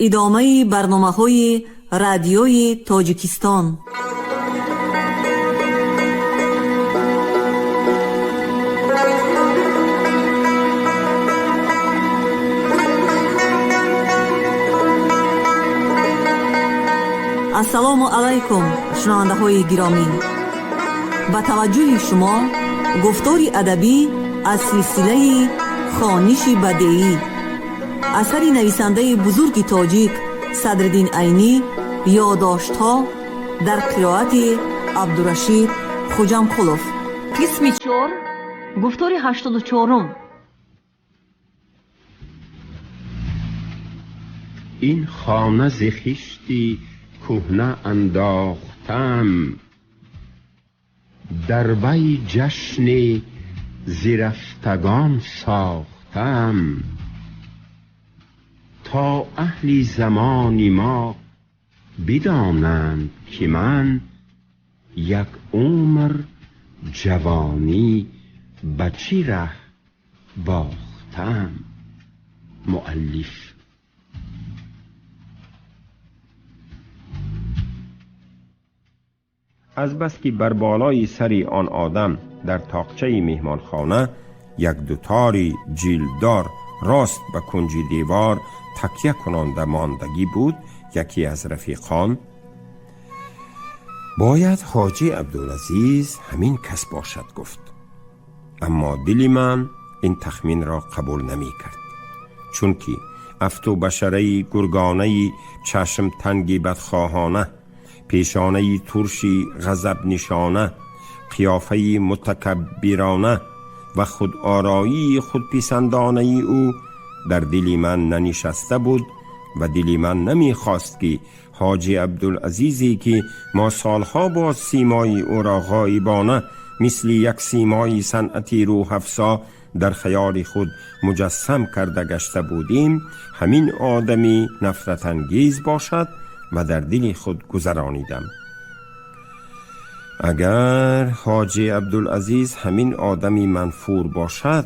Идомаи барномаҳои Радиои Тоҷикистон. Ассалому алайкум, шунавандаҳои гиромӣ. Ба таваҷҷӯҳи шумо гуфтори адабӣ аз силсилаи «Хониши бадеӣ», асари нависандаи бузурги тоҷик Садриддин Айнӣ, «Ёдоштҳо» дар қироати Абдурашид Хуҷамқулов, қисми чор, гуфтори 84-ум. Ин хона зи хишти кӯҳна андохтам, дар вай ҷашни зирафтагон сохтам, то аҳли замони мо бидонанд, ки ман як умр ҷавонӣ ба чӣ раҳ бохтам. Муаллиф. Аз бас ки бар болои сари он одам дар тоқчаи меҳмонхона як дутори ҷилддор рост ба кунҷи девор такя кунонда мондагӣ буд, яке аз рафиқон «Бояд ҳоҷӣ Абдулазиз ҳамин кас бошад» гуфт. Аммо дили ман ин тахминро қабул намекард, чунки афту башараи гургонаи чашмтанги бадхоҳона, пешонаи турши ғазабнишона, қиёфаи мутакаббирона ва худороии худписандонаи ӯ дар дили ман нанишаста буд ва дили ман намехост, ки ҳоҷи Абдулазизе, ки мо солҳо боз симои ӯро ғоибона мисли як симои санъати рӯҳафзо дар хаёли худ муҷассам карда гашта будем, ҳамин одами нафратангез бошад ва дар дили худ гузаронидам: агар ҳоҷи Абдулазиз ҳамин одами манфур бошад,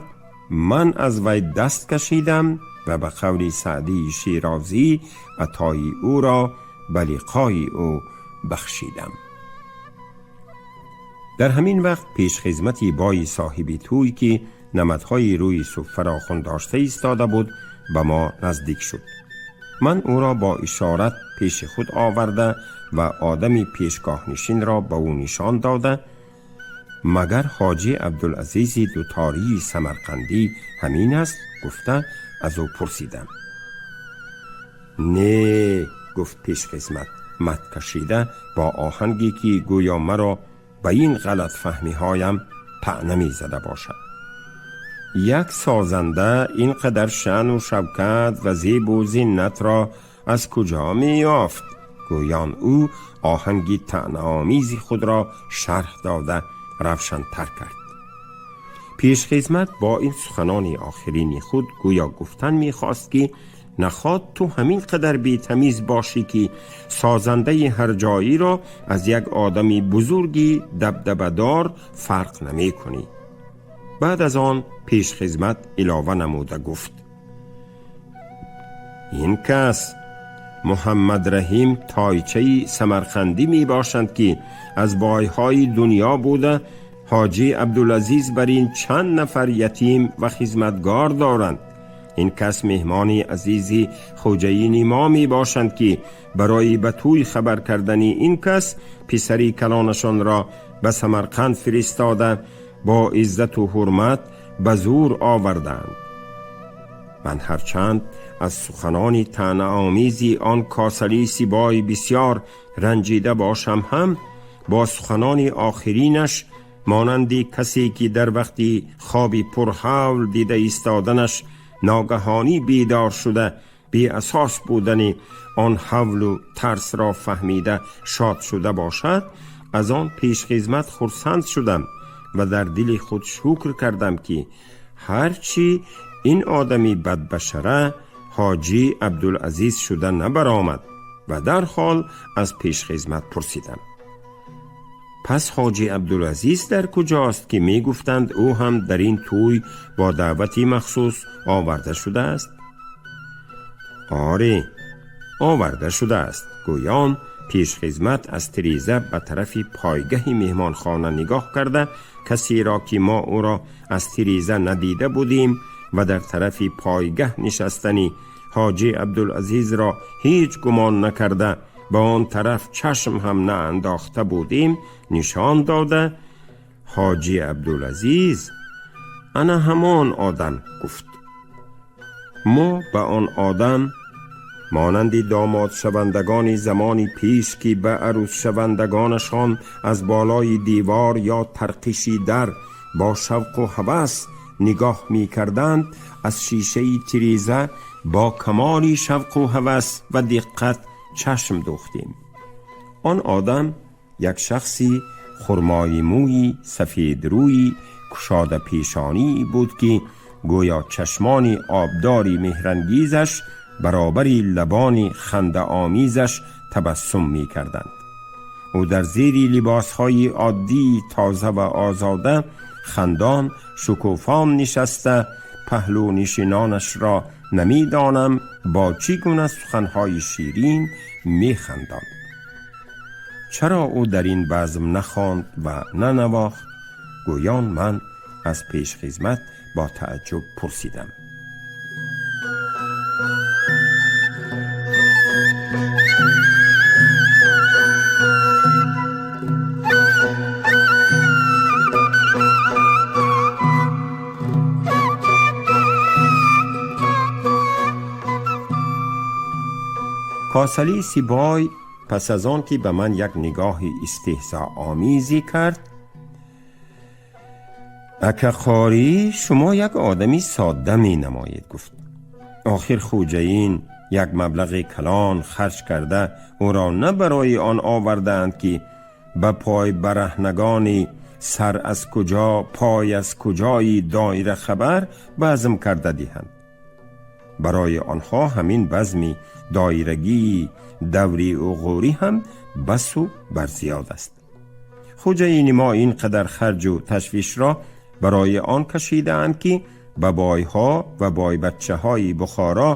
ман аз вай даст кашидам ва ба қавли Саъдии Шерозӣ атои ӯро ба лиқои ӯ бахшидам. Дар ҳамин вақт пешхизмати бои соҳиби тӯй, ки намадҳои рӯи суффаро хундошта истода буд, ба мо наздик шуд. Ман ӯро бо ишорат пеши худ оварда ва одами пешгоҳнишинро ба ӯ нишон дода: «Магар ҳоҷи Абдулазизи дутории самарқандӣ ҳамин аст?» гуфта аз ӯ пурсидам. «Не», гуфт пешхизмат мат кашида, бо оҳанге ки гӯё маро ба ин ғалатфаҳмиҳоям таъна мезада бошад. «Як созанда ин қадар шаъну шавкат ва зебу зиннатро аз куҷо меёфт?» Гӯён ӯ оҳанги таънаомези худро шарҳ дода равшантар кард. Пешхизмат бо ин суханони охирини худ гӯё гуфтан мехост, ки наход ту ҳамин қадар бетамиз бошӣ, ки созандаи ҳарҷоиро аз як одами бузурги дабдабадор фарқ намекунӣ. Баъд аз он пешхизмат илова намуда гуфт: «Ин кас Муҳаммадраҳим тойчаи самарқандӣ мебошанд, ки аз бойҳои дунё буда, ҳоҷӣ Абдулазиз бар ин чанд нафар ятим ва хизматгор доранд. Ин кас меҳмони азизи хоҷаини мо мебошанд, ки барои ба тӯй хабар кардани ин кас писари калонашонро ба Самарқанд фиристода, бо иззату ҳурмат ба зур оварданд». Ман ҳарчанд аз суханони таънаомези он косалиси бой бисёр ранҷида бошам ҳам, бо суханони охиринаш монанди касе, ки дар вақти хоби пурҳавл дида истоданаш ногаҳонӣ бедор шуда, беасос будани он ҳавлу тарсро фаҳмида шод шуда бошад, аз он пешхизмат хурсанд шудам ва дар дили худ шукр кардам, ки ҳарчи ин одами бадбашара ҳоҷӣ Абдулазиз шуда набаромад ва дарҳол аз пешхизмат пурсидам: «Пас ҳоҷӣ Абдулазиз дар куҷост, ки мегуфтанд ӯ ҳам дар ин тӯй бо даъвати махсус оварда шудааст?» «Оре». оварда шудааст. Гӯён пешхизмат аз тиреза ба тарафи пойгаҳи меҳмонхона нигоҳ карда, касеро ки мо ӯро аз тиреза надида будем ва дар тарафи пойгаҳ нишастани ҳоҷӣ Абдулазизро ҳеҷ гумон накарда, ба он тараф чашм ҳам наандохта будем, нишон дода: «Ҳоҷӣ Абдулазиз, ана ҳамон одам», гуфт. Мо ба он одам монанди домодшавандагони замони пеш, ки ба арӯсшавандагонашон аз болои девор ё тарқиши дар бо шавқу ҳавас нигоҳ мекарданд, аз шишаи тиреза бо камоли шавқу ҳавас ва диққат чашм дӯхтем. Он одам як шахси хурмои мӯи сафедрӯи кушода пешонӣ буд, ки гӯё чашмони обдори меҳрангезаш баробари лабони хандаомезаш табассум мекарданд. Ӯ дар зери либосҳои оддии тоза ва озода хандон шукуфон нишаста, паҳлӯнишинонашро намедонам бо чӣ гуна суханҳои ширин механдонд. Чаро ӯ дар ин базм нахонд ва нанавохт? Гӯён ман аз пешхизмат бо таъҷуб пурсидам. Косалӣ Сибой пас аз он ки ба ман як нигоҳи истеҳзоомезе кард: «Ака Қорӣ, шумо як одами содда менамоед», гуфт. «Охир хӯҷаин як маблағи калон харҷ карда, ӯро на барои он овардаанд, ки ба пой бараҳнагони сар аз куҷо пой аз куҷои доира хабар базм карда диҳанд. Барои онҳо ҳамин базми доирагии даври уғурӣ ҳам басу барзиёд аст. Хӯҷаини мо ин қадар харҷу ташвишро барои он кашидаанд, ки ба бойҳо ва бойбачаҳои Бухоро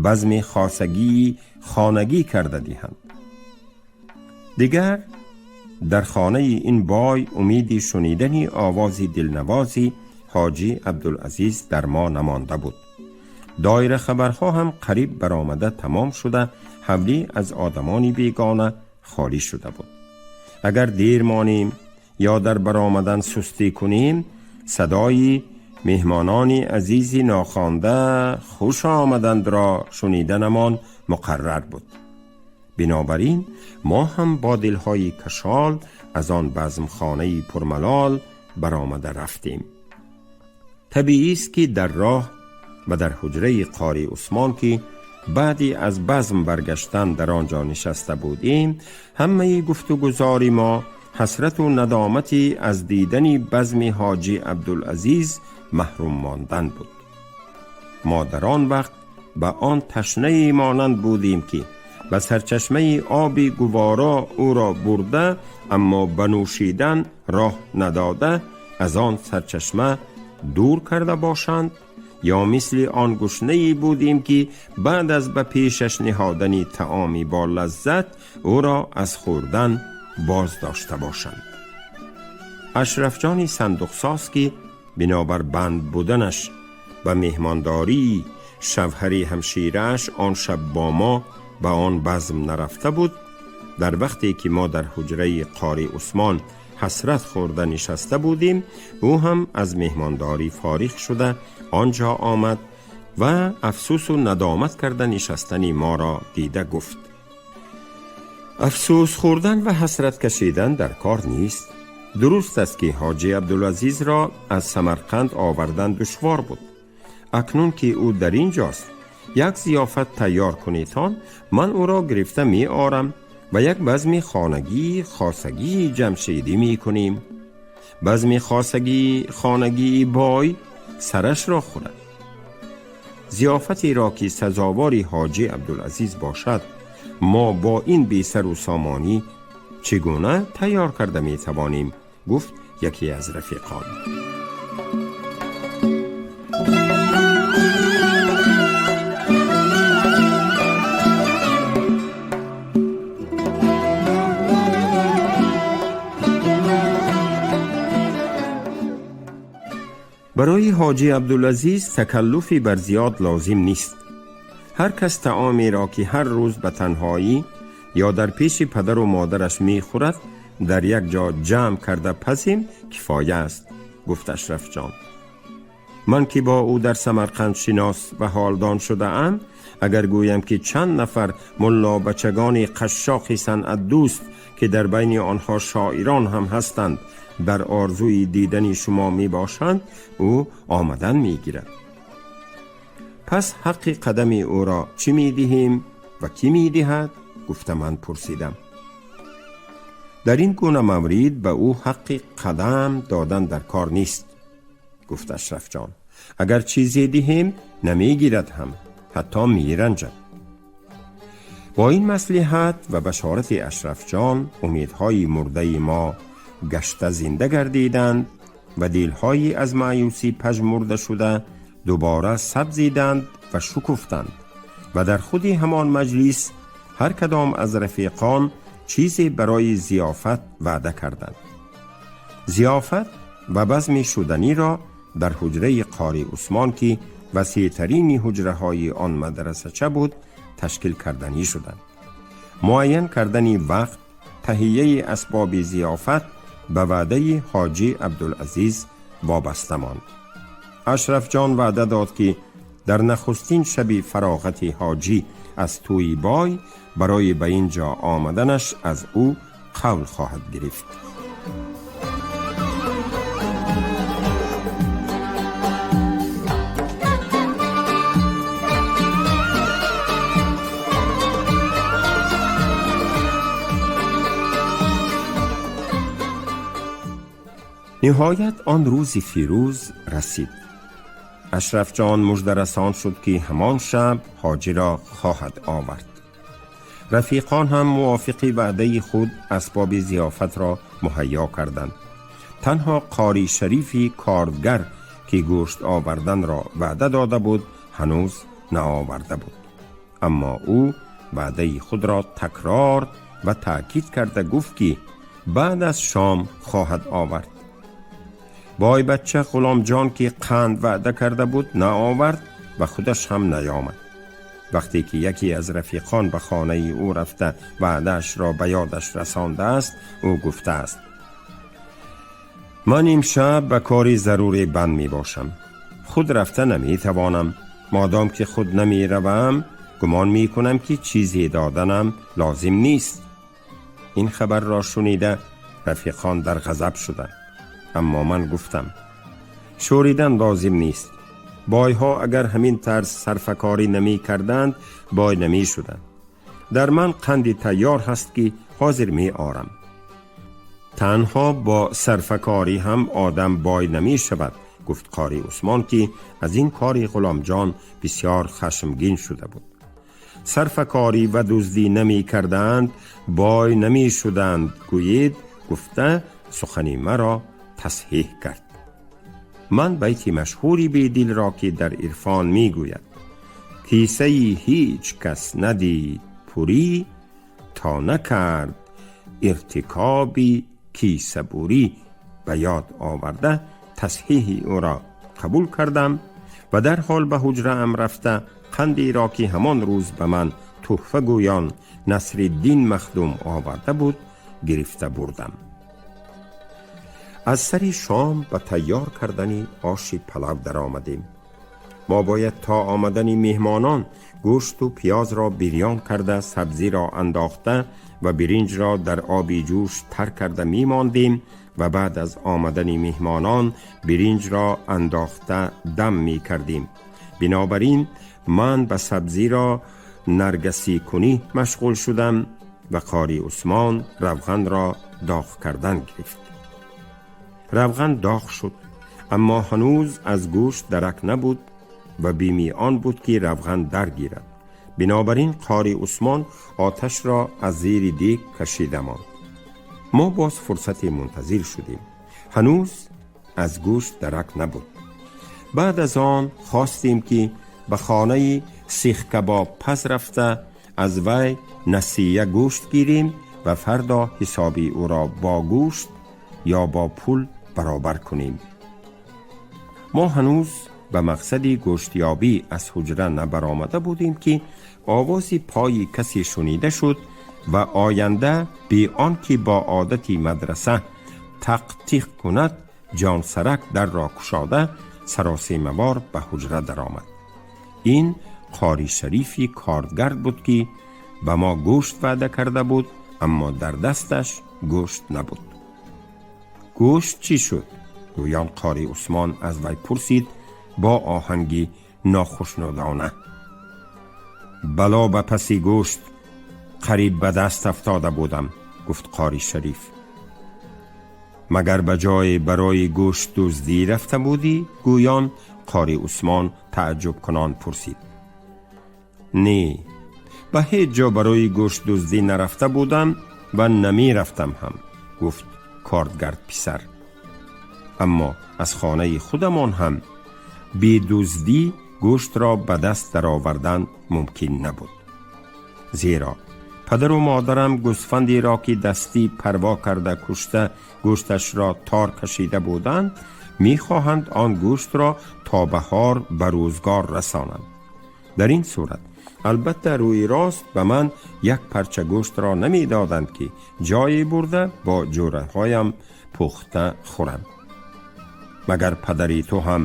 базми хосагии хонагӣ карда диҳанд. Дигар дар хонаи ин бой умеди шунидани овози дилнавози ҳоҷӣ Абдулазиз дар мо намонда буд. Доира хабарҳо ҳам қариб баромада тамом шуда, ҳавлӣ аз одамони бегона холӣ шуда буд. Агар дер монем ё дар баромадан сустӣ кунем, садои меҳмонони азизи нохонда хуш омадандро шуниданамон муқаррар буд. Бинобар ин мо ҳам бо дилҳои кашол аз он базмхонаи пурмалол баромада рафтем. Табиист, ки дар роҳ ва дар ҳуҷраи Қори Усмон, ки баъди аз базм баргаштан дар он ҷо нишаста будем, ҳамаи гуфтугузори мо ҳасрату надомати аз дидани базми ҳоҷӣ Абдулазиз маҳрум мондан буд. Мо дар он вақт ба он ташнае монанд будем, ки ба сарчашмаи оби гуворо ӯро бурда, аммо ба нӯшидан роҳ надода, аз он сарчашма дур карда бошанд, ё мисли он гушнае будем, ки баъд аз ба пешаш ниҳодани таоми бо лаззат ӯро аз хӯрдан боз дошта бошанд. Ашрафҷони сандуқсоз, ки бинобар банд буданаш ба меҳмондории шавҳари ҳамширааш он шаб бо мо ба он базм нарафта буд, дар вақте ки мо дар ҳуҷраи Қори Усмон ҳасрат хӯрда нишаста будем, ӯ ҳам аз меҳмондорӣ фориғ шуда он ҷо омад ва афсӯсу надомат карда нишастани моро дида гуфт: «Афсӯс хӯрдан ва ҳасрат кашидан дар кор нест. Дуруст аст, ки ҳоҷӣ Абдулазизро аз Самарқанд овардан душвор буд. Акнун ки ӯ дар ин ҷост, як зиёфат тайёр кунедтон, ман ӯро гирифта меорам ва як базми хонагии хосагии ҷамшедӣ мекунем. Базми хосагии хонагии бой сарашро хӯрад. Зиёфатеро, ки сазовори ҳоҷӣ Абдулазиз бошад, мо бо ин бесару сомонӣ чӣ гуна тайёр карда метавонем?» гуфт яке аз рафиқон. Барои ҳоҷӣ Абдулазиз такаллуфи бар зиёд лозим нест. Ҳар кас таомеро ки ҳар рӯз ба танҳоӣ ё дар пеши падару модараш мехӯрад, дар як ҷо ҷамъ карда пазем, кифоя аст, гуфт Ашрафҷон. Ман ки бо ӯ дар Самарқанд шинос ва ҳолдон шудаам, агар гӯям ки чанд нафар муллобачагони қашшоқи санъатдӯст, ки дар байни онҳо шоирон ҳам ҳастанд, дар орзуи дидани шумо мебошанд, ӯ омадан мегирад. Пас ҳаққи қадами ӯро чӣ медиҳем ва кӣ медиҳад? Гуфта ман пурсидам. Дар ин гуна маврид ба ӯ ҳаққи қадам додан дар кор нест, гуфт Ашрафҷон. Агар чизе диҳем, намегирад ҳам, ҳатто меранҷад. Бо ин маслиҳат ва башорати Ашрафҷон умедҳои мурдаи мо гашта зинда гардиданд ва дилҳои аз маъюсӣ пажмурда шуда дубора сабзиданд ва шукуфтанд ва дар худи ҳамон маҷлис ҳар кадом аз рафиқон чизе барои зиёфат ваъда карданд. Зиёфат ва базми шуданиро дар ҳуҷраи Қори Усмон, ки васеътарини ҳуҷраҳои он мадрасача буд, ташкил карданӣ шуданд. Муайян кардани вақт, таҳияи асбоби зиёфат ба ваъдаи ҳоҷӣ Абдулазиз вобаста монд. Ашрафҷон ваъда дод, ки дар нахустин шаби фароғати ҳоҷӣ аз тӯи бой барои ба ин ҷо омаданаш аз ӯ қавл хоҳад гирифт. Ниҳоят он рӯзи фирӯз расид. Ашрафҷон муждарасон шуд, ки ҳамон шаб ҳоҷиро хоҳад овард. Рафиқон ҳам мувофиқи ваъдаи худ асбоби зиёфатро муҳайё карданд. Танҳо Қори Шарифи кордгар, ки гӯшт оварданро ваъда дода буд, ҳанӯз наоварда буд. Аммо ӯ ваъдаи худро такрор ва таъкид карда гуфт, ки баъд аз шом хоҳад овард. Бойбачча Ғуломҷон, ки қанд ваъда карда буд, наовард ва худаш ҳам наёмад. Вақте ки яке аз рафиқон ба хонаи ӯ рафта ваъдаашро ба ёдаш расондааст, ӯ гуфтааст: ман имшаб ба кори заруре банд мебошам, худ рафта наметавонам. Модом ки худ намеравам, гумон мекунам, ки чизе доданам лозим нест. Ин хабарро шунида рафиқон дар ғазаб шуданд. Аммо ман гуфтам: шӯридан лозим нест. Бойҳо агар ҳамин тарз сарфакорӣ намекарданд, бой намешуданд. Дар ман қанди тайёр ҳаст, ки ҳозир меорам. Танҳо бо сарфакорӣ ҳам одам бой намешавад, гуфт Қори Усмон, ки аз ин кори Ғуломҷон бисёр хашмгин шуда буд. Сарфакорӣ ва дуздӣ намекарданд, бой намешуданд, гӯед, гуфта сухани маро тасҳеҳ кард. Ман байти машҳури Бедилро, ки дар ирфон мегӯяд: кисаи ҳеҷ кас надид пурӣ, то накард иртикоби кисабурӣ, ба ёд оварда тасҳеҳи ӯро қабул кардам ва дарҳол ба ҳуҷраам рафта қандеро, ки ҳамон рӯз ба ман тӯҳфа гӯён Насриддин Махдум оварда буд, гирифта бурдам. Аз сари шом ба тайёр кардани оши палав даромадем. Мо бояд то омадани меҳмонон гӯшту пиёзро бирён карда, сабзиро андохта ва биринҷро дар оби ҷӯш тар карда мемондем ва баъд аз омадани меҳмонон биринҷро андохта дам мекардем. Бинобар ин ман ба сабзиро наргасикунӣ машғул шудам ва Қори Усмон равғанро доғ кардан гирифт. Равған доғ шуд, аммо ҳанӯз аз гӯшт дарак набуд ва бими он буд, ки равған даргирад. Бинобар ин Қори Усмон оташро аз зери дег кашида монд. Мо боз фурсате мунтазир шудем. Ҳанӯз аз гӯшт дарак набуд. Баъд аз он хостем, ки ба хонаи сихкабобпаз рафта аз вай насия гӯшт гирем ва фардо ҳисоби ӯро бо гӯшт ё бо пул баробар кунем. Мо ҳанӯз ба мақсади гӯштёбӣ аз ҳуҷра набаромада будем, ки овози пои касе шунида шуд ва оянда бе он ки бо одати мадраса тақ-тиқ кунад, ҷонсарак дарро кушода, саросемавор ба ҳуҷра даромад. Ин Қори Шарифи кордгард буд, ки ба мо гӯшт ваъда карда буд, аммо дар дасташ гӯшт набуд. Гӯшт чӣ шуд? Гӯён Қори Усмон аз вай пурсид бо оҳанги нохушнудона. Бало ба паси гӯшт, қариб ба даст афтода будам, гуфт Қори Шариф. Магар ба ҷое барои гӯштдуздӣ рафта будӣ? Гӯён Қори Усмон тааҷҷубкунон пурсид. Не, ба ҳеҷ ҷо барои гӯштдуздӣ нарафта будам ва намерафтам ҳам, гуфт кордгард писар. Аммо аз хонаи худамон ҳам бедуздӣ гӯштро ба даст даровардан мумкин набуд, зеро падару модарам гӯсфандеро, ки дастӣ парво карда, кушта, гӯшташро тор кашида буданд, мехоҳанд он гӯштро то баҳор ба рӯзгор расонанд. Дар ин сурат албатта рӯи рост ба ман як парча гӯштро намедоданд, ки ҷое бурда бо ҷӯраҳоям пухта хӯрам. Магар падари ту ҳам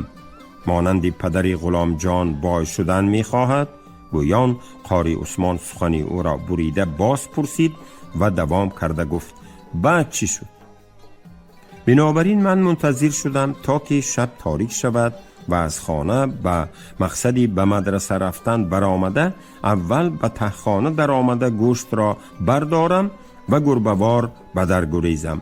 монанди падари Ғуломҷон бой шудан мехоҳад? Гӯён Қори Усмон сухани ӯро бурида боз пурсид ва давом карда гуфт: баъд чӣ шуд? Бинобар ин ман мунтазир шудам, то ки шаб торик шавад ва аз хона ба мақсади ба мадраса рафтан баромада, аввал ба таҳхона даромада, гӯштро бардорам ва гурбавор ба дар гурезам.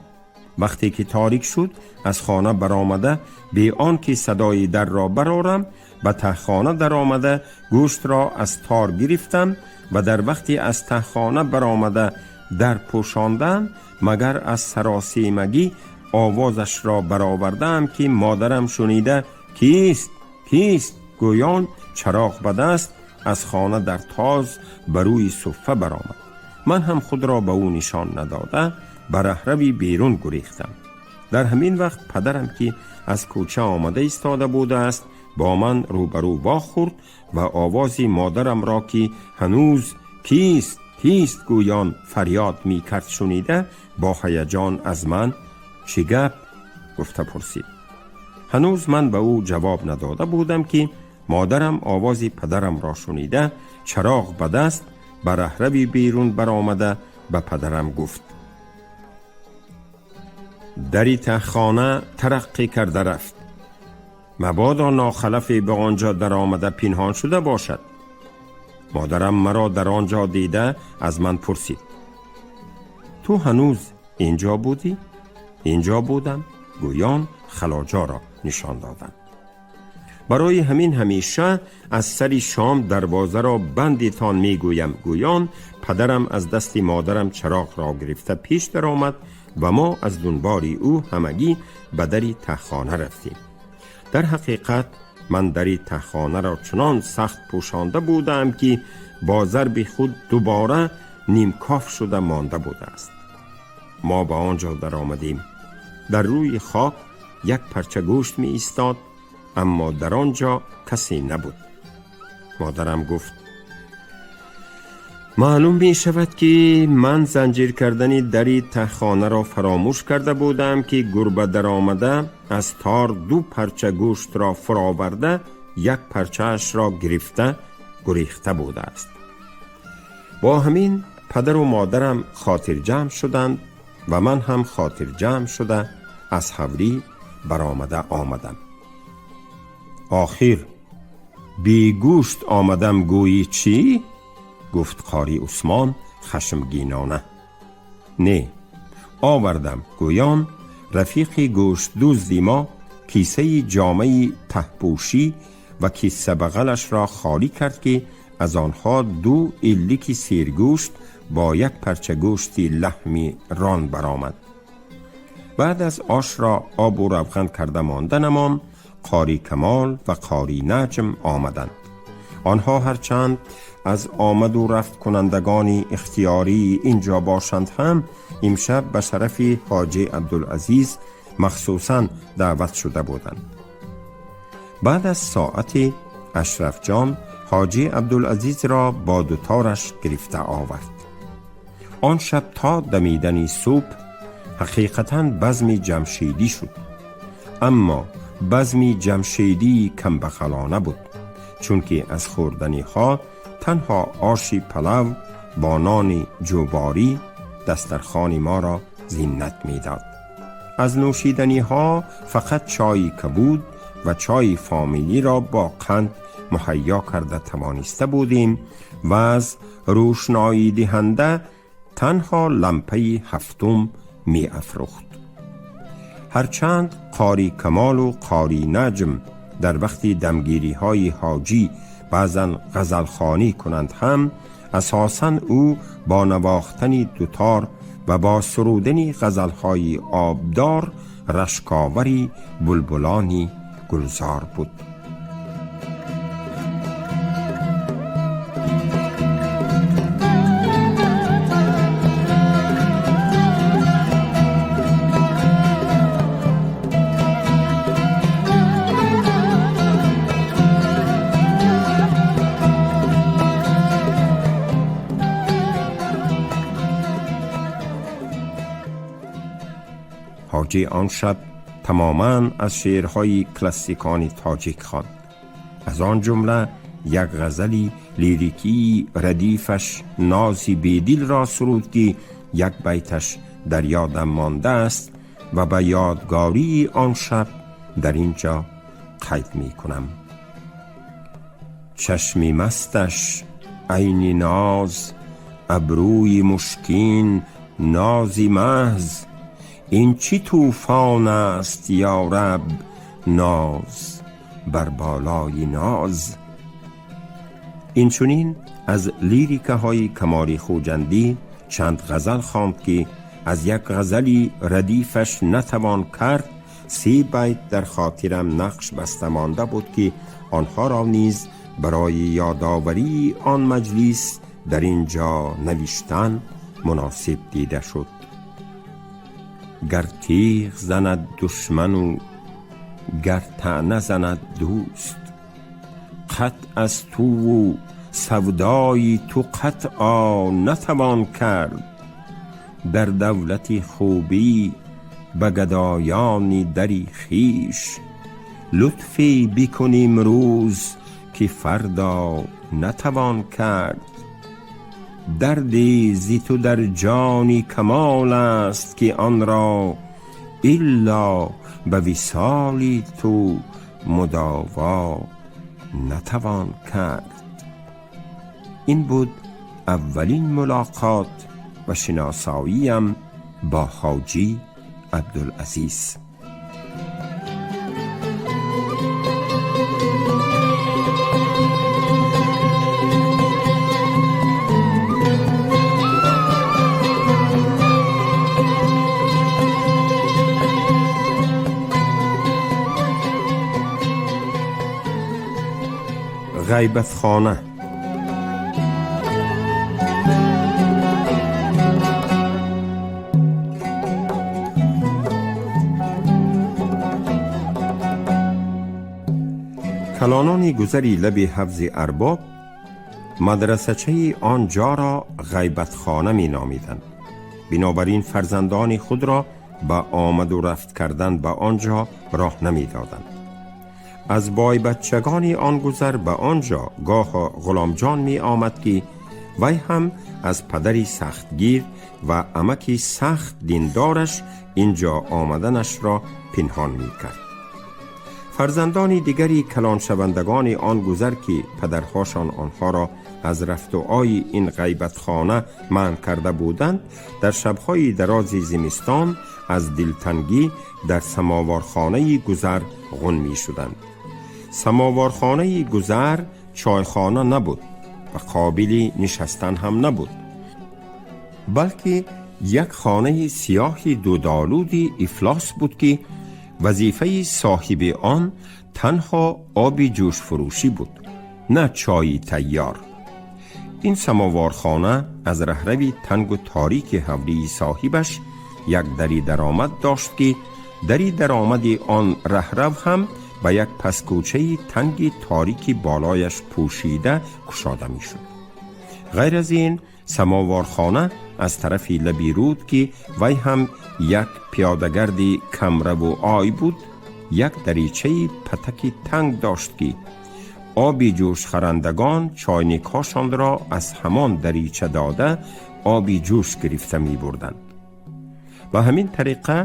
Вақте ки торик шуд, аз хона баромада, бе он ки садои дарро барорам, ба таҳхона даромада, гӯштро аз тор гирифтам ва дар вақте аз таҳхона баромада дар пӯшондаам, магар аз саросемагӣ овозашро баровардаам, ки модарам шунида, кист, кист гӯён, чароғ ба даст аз хона дар тоз ба рӯи суффа баромад. Ман ҳам худро ба ӯ нишон надода, ба раҳрави берун гурехтам. Дар ҳамин вақт падарам, ки аз кӯча омада истода будааст, бо ман рӯбарӯ вохӯрд ва овози модарамро, ки ҳанӯз кист, кист гӯён фарёд мекард, шунида, бо ҳаяҷон аз ман чӣ гап гуфта пурсид. Ҳанӯз ман ба ӯ ҷавоб надода будам, ки модарам овози падарамро шунида, чароғ ба даст ба раҳрави берун баромада, ба падарам гуфт: дари таҳхона тараққӣ карда рафт, мабодо нохалафе ба он ҷо даромада пинҳон шуда бошад. Модарам маро дар он ҷо дида, аз ман пурсид: ту ҳанӯз ин ҷо будӣ? Ин ҷо будам, гӯён халоҷоро нишон додам. Барои ҳамин ҳамеша аз сари шом дарвозаро бандетон мегӯям, гӯён падарам аз дасти модарам чароғро гирифта пеш даромад ва мо аз дунбори ӯ ҳамагӣ ба дари таҳхона рафтем. Дар ҳақиқат ман дари таҳхонаро чунон сахт пӯшонда будаам, ки бо зарби худ дубора нимкоф шуда монда будааст. Мо ба он ҷо даромадем. Дар рӯи хок як парча гӯшт меистод, аммо дар он ҷо касе набуд. Модарам гуфт: маълум мешавад, ки ман занҷир кардани дари таҳхонаро фаромӯш карда будам, ки гурба даромада, аз тор ду парча гӯштро фуроварда, як парчаашро гирифта гурехта будааст. Бо ҳамин падару модарам хотирҷамъ шуданд ва ман ҳам хотирҷамъ шуда аз ҳавлӣ баромада омадам. Охир бегӯшт омадам, гӯӣ чӣ? Гуфт Қори Усмон хашмгинона. Не, овардам, гӯён рафиқи гӯштдузди мо кисаи ҷомаи таҳпӯшӣ ва кисабағалашро холӣ кард, ки аз онҳо ду иллики сиргӯшт бо як парча гӯшти лаҳми рон баромад. Баъд аз ошро обу равған карда монданамон, Қори Камол ва Қори Наҷм омаданд. Онҳо ҳарчанд аз омаду рафткунандагони ихтиёрии ин ҷо бошанд ҳам, имшаб ба шарафи ҳоҷи Абдулазиз махсусан даъват шуда буданд. بعد از ساعت اشرف جان حاجی عبدالعزیز را با دوتارش گرفته آورد. آن شب تا دمیدن صبح حقیقتا بزم جمشیدی شد، اما بزم جمشیدی کم بخلانه بود، چون که از خوردنی ها تنها آش پلو با نان جوباری دسترخوان ما را زینت میداد. از نوشیدنی ها فقط چای کبود و چای فامیلی را با قند مهیا کرده توانسته بودیم و از روشنایی دهنده تنها لمپه هفتم می افروخت. هرچند قاری کمال و قاری نجم در وقت دمگیری های حاجی بعضا غزلخوانی کنند هم، اساساً او با نواختن دوتار و با سرودن غزلهای آبدار رشکاوری بلبلانی گلزار بود. حاجی آن شب تماما از شعرهای کلاسیکان تاجیک خواند. از آن جمله یک غزلی لیریکی ردیفش نازی بیدل را سرود که یک بیتش در یادم مانده است و به یادگاری آن شب در اینجا قید می کنم. چشمی مستش عین ناز، ابروی مشکین نازی محض، این چی طوفان است یا رب، ناز بر بالای ناز. این چنین از لیریکه های کمالی خوجندی چند غزل خواند که از یک غزلی ردیفش نتوان کرد 3 بیت در خاطرم نقش بسته مانده بود که آنها را نیز برای یادآوری آن مجلس در اینجا نوشتن مناسب دیده شد. گر تیغ زند دشمن و گر طعنه زند دوست، قطع از تو و سودای تو قطعا نتوان کرد. در دولت خوبی به گدایان دری خویش، لطفی بکنیم روز که فردا نتوان کرد. دردی زی تو در جانی کمال است که آن را الا به وصال تو مداوا نتوان کرد. این بود اولین ملاقات و شناساییم با حاجی عبدالعزیز. غیبتخانه. کلانان گذری لب حوض ارباب مدرسچه آنجا را غیبتخانه می نامیدند. بنابراین فرزندان خود را به آمد و رفت کردن به آنجا راه نمی دادند. از بای بچگان آن گذر به آنجا گاه غلامجان می آمد که وی هم از پدری سختگیر و عمکی سخت دیندارش اینجا آمدنش را پنهان می کرد. فرزندان دیگری کلان شوندگان آن گذر که پدرهاشان آنها را از رفت و آی این غیبتخانه منع کرده بودند، در شبهای دراز زمستان از دلتنگی در سماوارخانه گذر غن می شدند. سماوارخانه گذر چایخانه نبود و قابل نشستن هم نبود، بلکه یک خانه سیاه دودآلود افلاس بود که وظیفه صاحب آن تنها آب جوش فروشی بود، نه چای تیار. این سماوارخانه از رهروی تنگ و تاریک حولی صاحبش یک دری درآمد داشت که دری درآمد آن رهرو هم ба як паскӯчаи танги торики болояш пӯшида кушода мешуд. Ғайр аз ин, самоворхона аз тарафи лаби руд, ки вай ҳам як пиёдагарди камраву ой буд, як даричаи патаки танг дошт, ки оби ҷӯшхарандагон чойникҳошонро аз ҳамон дарича дода, оби ҷӯш гирифта мебурданд. Ба ҳамин тариқа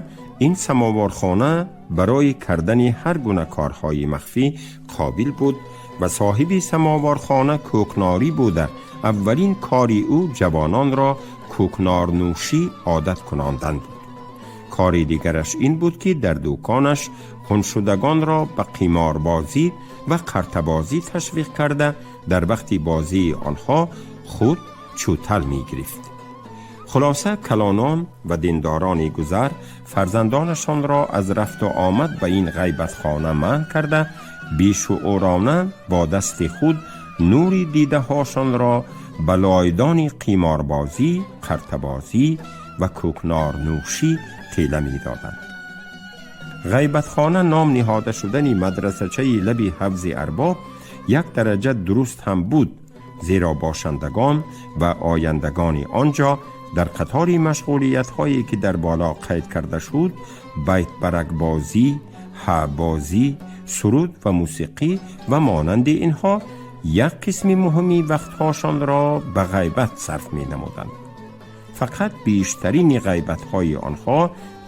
ин самоворхона барои кардани ҳар гуна корҳои махфӣ қобил буд ва соҳиби самоворхона кӯкнорӣ буда, аввалин кори ӯ ҷавононро кӯкнорнӯшӣ одат кунондан буд. Кори дигараш ин буд, ки дар дуконаш хуншудагонро ба қиморбозӣ ва қартабозӣ ташвиқ карда, дар вақти бозии онҳо худ чӯтал мегирифт. Хулоса, калонон ва диндорони гузар фарзандонашонро аз рафту омад ба ин ғайбатхона манъ карда, бешуурона бо дасти худ нури дидаҳошонро ба лойдони қиморбозӣ, қартабозӣ ва кӯкнорнӯшӣ тела медоданд. Ғайбатхона ном ниҳода шудани мадрасачаи лаби ҳавзи арбоб як дараҷа дуруст ҳам буд, зеро бошандагон ва ояндагони он ҷо дар қатори машғулиятҳое, ки дар боло қайд карда шуд, байтбаракбозӣ, ҳабозӣ, суруд ва мусиқӣ ва монанди инҳо, як қисми муҳими вақтҳошонро ба ғайбат сарф менамуданд. Фақат бештарини ғайбатҳои онҳо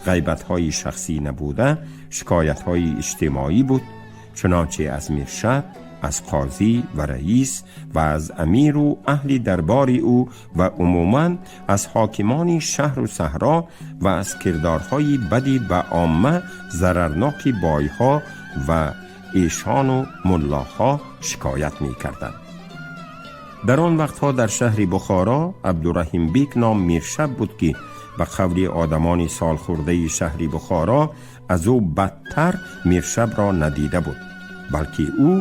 ғайбатҳои шахсӣ набуда, шикоятҳои иҷтимоӣ буд, чунонче аз миршаб, аз қозӣ ва раис ва аз амиру аҳли дарбори ӯ ва умуман аз ҳокимони шаҳру саҳро ва аз кирдорҳои бади ба омма зарарноки бойҳо ва эшону муллоҳо шикоят мекарданд. Дар он вақтҳо дар шаҳри Бухоро Абдураҳимбек ном миршаб буд, ки ба қавли одамони солхӯрдаи шаҳри Бухоро аз ӯ бадтар миршабро надида буд, балки ӯ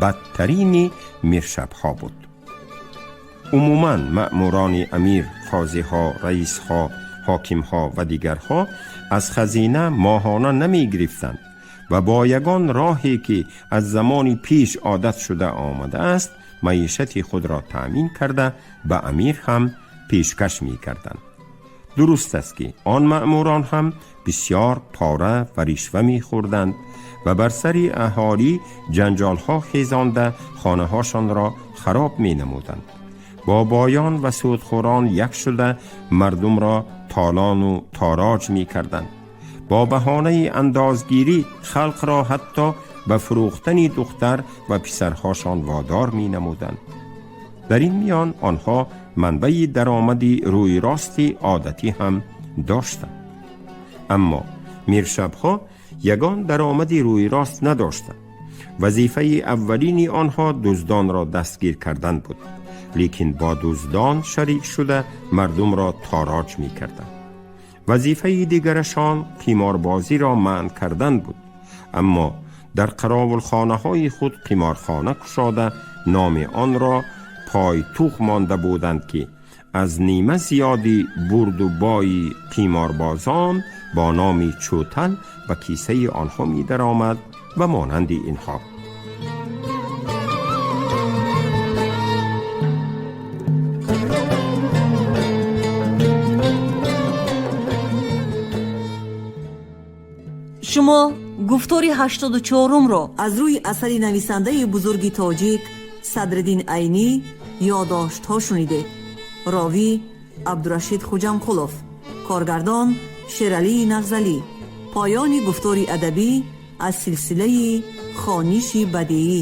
бадтарини миршабҳо буд. Умуман маъмурони амир, қозиҳо, раисҳо, ҳокимҳо ва дигарҳо аз хазина моҳона намегирифтанд ва бо ягон роҳе, ки аз замони пеш одат шуда омадааст, маишати худро таъмин карда, ба амир ҳам пешкаш мекарданд. Дуруст аст, ки он маъмурон ҳам бисёр пора ва ришва мехӯрданд ва бар сари аҳолӣ ҷанҷолҳо хезонда, хонаҳошонро хароб менамуданд, бо боён ва судхӯрон як шуда, мардумро толону тороҷ мекарданд, бо баҳонаи андозгирӣ халқро ҳатто ба фурӯхтани духтар ва писарҳошон водор менамуданд. Дар ин миён онҳо манбаи даромади рӯи рости одатӣ ҳам доштанд. Аммо миршабҳо ягон даромади рӯи рост надоштанд. Вазифаи аввалини онҳо дуздонро дастгир кардан буд, лекин бо дуздон шарик шуда, мардумро тороҷ мекарданд. Вазифаи дигарашон қиморбозиро манъ кардан буд, аммо дар қаровулхонаҳои худ қиморхона кушода, номи онро Пойтух монда буданд, ки аз нима зиёди бурду бои қиморбозон бо номи чӯтал ба кисаи онҳо медаромад ва монанди инҳо. Шумо гуфтори 84-умро аз рӯи асари нависандаи бузурги тоҷик Садриддин Айнӣ «Ёдоштҳо» шунидед. Ровӣ Абдурашид Хуҷамқулов, коргардон Шералии Нағзалӣ. Поёни гуфтори адабӣ аз силсилаи «Хониши бадеӣ».